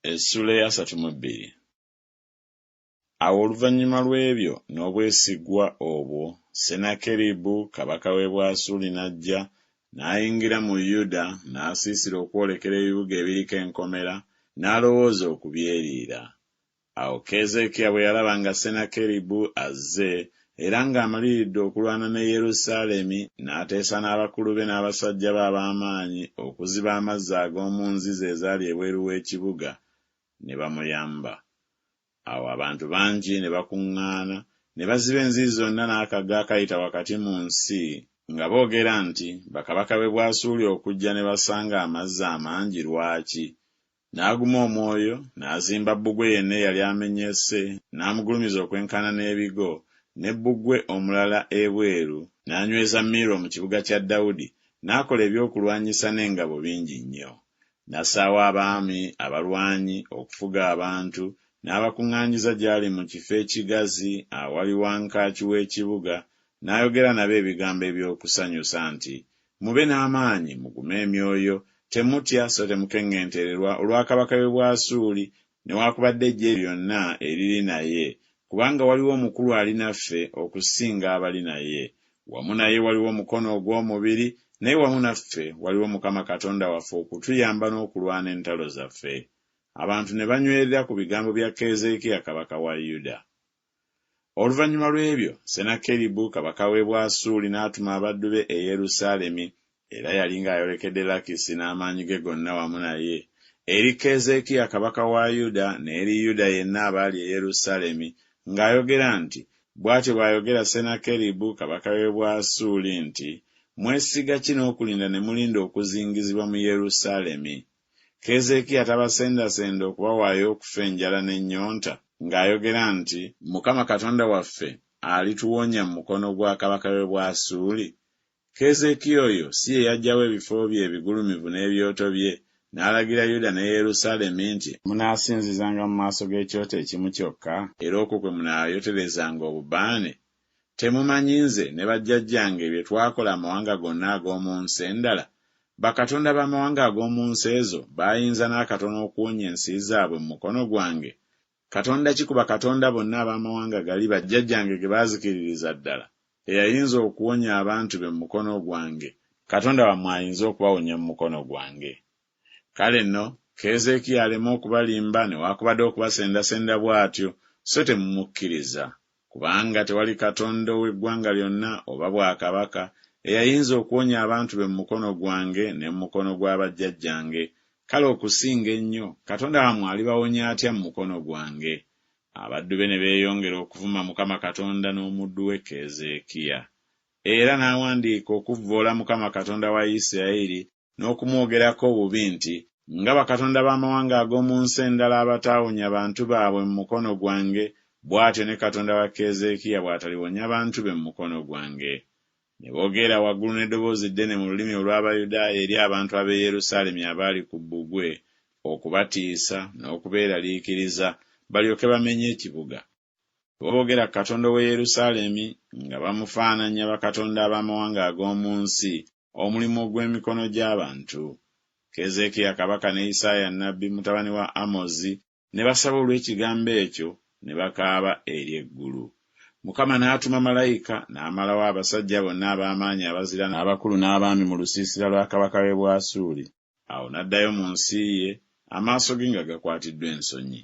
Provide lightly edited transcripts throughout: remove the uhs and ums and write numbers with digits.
Essuula ey'asatu mu bbiri. Awo oluvannyuma lw'ebyo n'obwesigwa obwo, Sennakeribu kabaka w'e Bwasuli n'ajja, n'ayingira mu Yuda, n'asiisira okwolekera ebibuga ebiriko enkomera, n'alowooza okubyeriira. Awo Keezeekiya bwe yalaba nga Sennakeribu azze era ng'amaliridde okulwana ne Yerusaalemi, n'ateesa n'abakulu be n'abasajja be ab'amaanyi okuziba amazzi ag'omu nzizi ezaali ebweru w'ekibuga, ne bamuyamba. Awo abantu bangi ne bakuŋŋaana, ne baziba enzizi zonna n'akagga akayita wakati mu nsi, nga boogera nti Bakabaka b'e Bwasuuli okujja ne basanga amazzi amangi lwaki? N'aguma omwoyo, n'azimba bbugwe yenna eyali amenyese, n'amugulumiza okwenkana n'ebigo, ne bbugwe omulala ebweru, n'anyweza Miiro mu kibuga kya Dawudi, n'akola ebyokulwanyisa n'engabo bingi nnyo. N'assaawo abaami abalwanyi okufuga abantu, n'abakuŋŋaanyiza gy'ali mu kifo ekigazi awali wankaaki w'ekibuga, n'ayogera nabo ebigambo eby'okusanyusa nti Mube n'amaanyi, mugume emyoyo, temutya so temukeŋŋentererwa olwa kabaka w'e Bwasuuli newakubadde eggye lyonna eriri naye, kubanga waliwo omukulu ali naffe okusinga abali naye. Wamu naye waliwo omukono ogw'omubiri, naye wamu naffe waliwo Mukama Katonda waffe okutuyamba n'okulwana entalo zaffe. Abantu ne banywerera ku bigambo bya Keezeekiya kabaka wa Yuda. Oluvannyuma lw'ebyo, Sennakeribu kabaka w'e Bwasuuli n'atuma abaddu be e Yerusaalemi, era yali ng'ayolekedde Lakisi n'amaanyi ge gonna wamu naye, eri Keezeekiya kabaka wa Yuda n'eri Yuda yenna abaali e Yerusaalemi, ng'ayogera nti, Bw'atyo bw'ayogera Sennakeribu kabaka w'e Bwasuuli nti, Mwesiga ki n'okulinda ne mulinda okuzingizibwa mu Yerusaalemi? Keezeekiya tabasendasenda okubawaayo okufa enjala n'ennyonta, ng'ayogera nti, Mukama Katonda waffe alituwonya mu mukono gwa kabaka w'e Bwasuuli? Keezeekiya oyo si ye yaggyawo ebifo bye ebigulumivu n'ebyoto bye, n'alagira Yuda ne Yerusaalemi nti, Munaasinzizanga mu maaso g'ekyoto ekimu kyokka, era okwo kwe munaayoterezanga obubaane? Temumanyi nze ne bajjajjange bye twakola amawanga gonna ag'omu nsi endala? Bakatonda b'amawanga ag'omu nsi ezo baayinza n'akatono okuwonya ensi zaabwe mu mukono gwange? Katonda ki ku bakatonda bonna ab'amawanga gali bajjajjange ge baazikiririza ddala, eyayinza okuwonya abantu be mu mukono gwange? Katonda wammwe ayinza okubawonya mu mukono gwange? Kale nno, Keezeekiya aleme okubalimba newaakubadde okubasendasenda bw'atyo, so temumukkiriza. Kubanga tewali katonda ow'eggwanga lyonna oba bwakabaka, eyayinza okuwonya abantu be mu mukono gwange ne mu mukono gwa bajjajjange, kale okusinga ennyo, Katonda wammwe alibawonya atya mu mukono gwange? Abaddu be ne beeyongera okuvuma Mukama Katonda n'omuddu we Keezeekiya. Era n'awandiika okuvvoola Mukama Katonda wa Isirayiri n'okumwogerako obubi nti, Nga bakatonda b'amawanga ag'omu nsi endala abataawonya bantu baabwe mu mukono gwange, bw'atyo ne Katonda wa Keezeekiya bw'ataliwonya bantu be mu mukono gwange. Ne boogerera waggulu n'eddoboozi ddene mu lulimi olw'Abayudaaya eri abantu ab'e Yerusaalemi abaali ku bbugwe, okubatiisa n'okubeeraliikiriza, balyoke bamenye ekibuga. Boogera ku Katonda ow'e Yerusaalemi nga bamufaananya bakatonda ab'amawanga ag'omu nsi, omulimu ogw'emikono gy'abantu. Keezeekiya kabaka ne Isaaya nnabbi mutabani wa Amozi ne basaba olw'ekigambo ekyo ne bakaaba eri eggulu. Mukama n'atuma malayika n'amalawo abasajja bonna ab'amaanyi abazira n'abakulu n'abaami mu lusiisira lwa kabaka w'e Bwasuuli. Awo n'addayo mu nsi ye, amaaso ge nga gakwatiddwa ensonyi.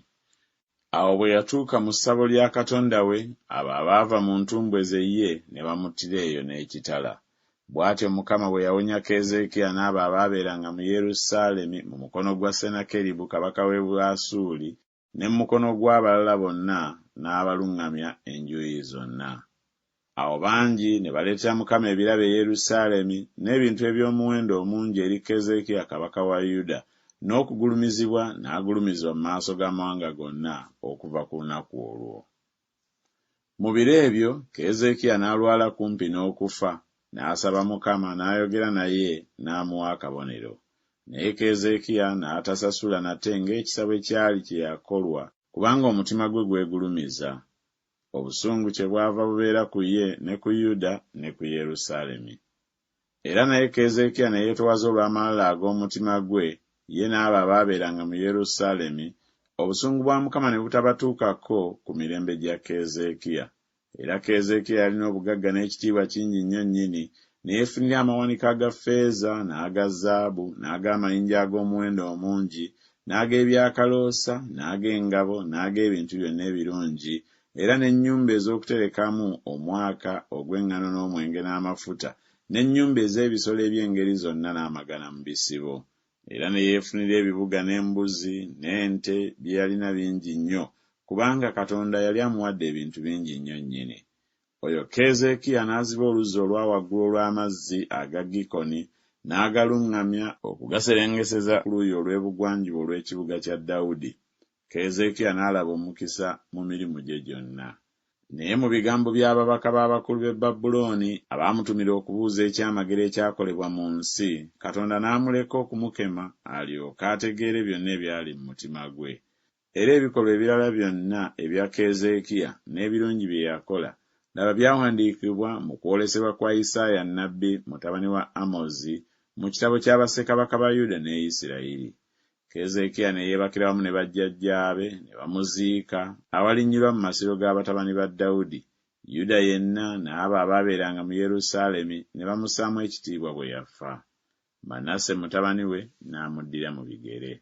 Awo bwe yatuuka mu ssabo lya katonda we, abo abaava mu ntumbwe ze ye ne bamuttira eyo n'ekitala. Bw'atyo Mukama bwe yawonya Keezeekiya n'abo abaabeeranga mu Yerusaalemi mu mukono gwa Sennakeribu kabaka w'e Bwasuuli ne mu mukono gw'abalala bonna n'abaluŋŋamya enjuyi zonna. Awo bangi ne baleetera Mukama ebirabo e Yerusaalemi n'ebintu eby'omuwendo omungi eri Keezeekiya kabaka wa Yuda, n'okugulumizibwa n'agulumizibwa mu maaso g'amawanga gonna okuva ku lunaku olwo. Mu biro ebyo Keezeekiya n'alwala kumpi n'okufa, n'asaba Mukama, n'ayogera naye, n'amuwa akabonero. Naye Keezeekiya n'atasasula nate ng'ekisa bwe kyali kye yakolwa, kubanga omutima gwe gwegulumiza. Obusungu kyebwava bubeera ku ye ne ku Yuda ne ku Yerusaalemi. Era naye Keezeekiya ne yeetoowaza olw'amalala ag'omutima gwe, ye n'abo abaabeeranga mu Yerusaalemi, Obusungu bwa Mukama ne butabatuukako ku mirembe gya Keezeekiya. Era Keezeekiya yalina obugagga n'ekitiibwa kingi nnyo nnyini, ne yeefunira amawanika aga ffeeza n'aga zaabu n'ag'amayinja ag'omuwendo omungi n'ag'ebyakaloosa n'ag'engabo n'ag'ebintu byonna ebirungi, era n'ennyumba ez'okuterekamu omwaka ogw'eŋŋano n'omwenge n'amafuta, n'ennyumba ez'ebisolo eby'engeri zonna n'amagana mu bisibo. Era ne yeefunira ebibuga n'embuzi n'ente bye yalina bingi nnyo, kubanga Katonda yali amuwadde ebintu bingi nnyo nnyini. Oyo Keezeekiya n'aziba oluzzi olwa waggulu olw'amazzi aga Gikoni, n'agaluŋŋamya okugaserengeseza ku luuyi olw'ebugwanjuba olw'ekibuga kya Dawudi. Keezeekiya n'alaba omukisa mu mirimu gye gyonna. Naye mu bigambo by'ababaka b'abakulu b'e Babulooni abaamutumira okubuuza ekyamagero ekyakolebwa mu nsi, Katonda n'amuleka okumukema alyoke ategeere byonna ebyali mu mutima gwe. Era ebikolwa ebirala byonna ebya Keezeekiya n'ebirungi bye yakola, laba byawandiikibwa mu kwolesebwa kwa Isaaya nnabbi mutabani wa Amozi mu kitabo kya bassekabaka ba Yuda ne Isirayiri. Keezeekiya ne yeebakira wamu ne bajjajjaabe, ne bamuziika awalinnyirwa mu masiro ga batabani ba Dawudi. Yuda yenna n'abo abaabeeranga mu Yerusaalemi ne bamussaamu ekitiibwa bwe yafa. Manase mutabani we n'amuddira mu bigere.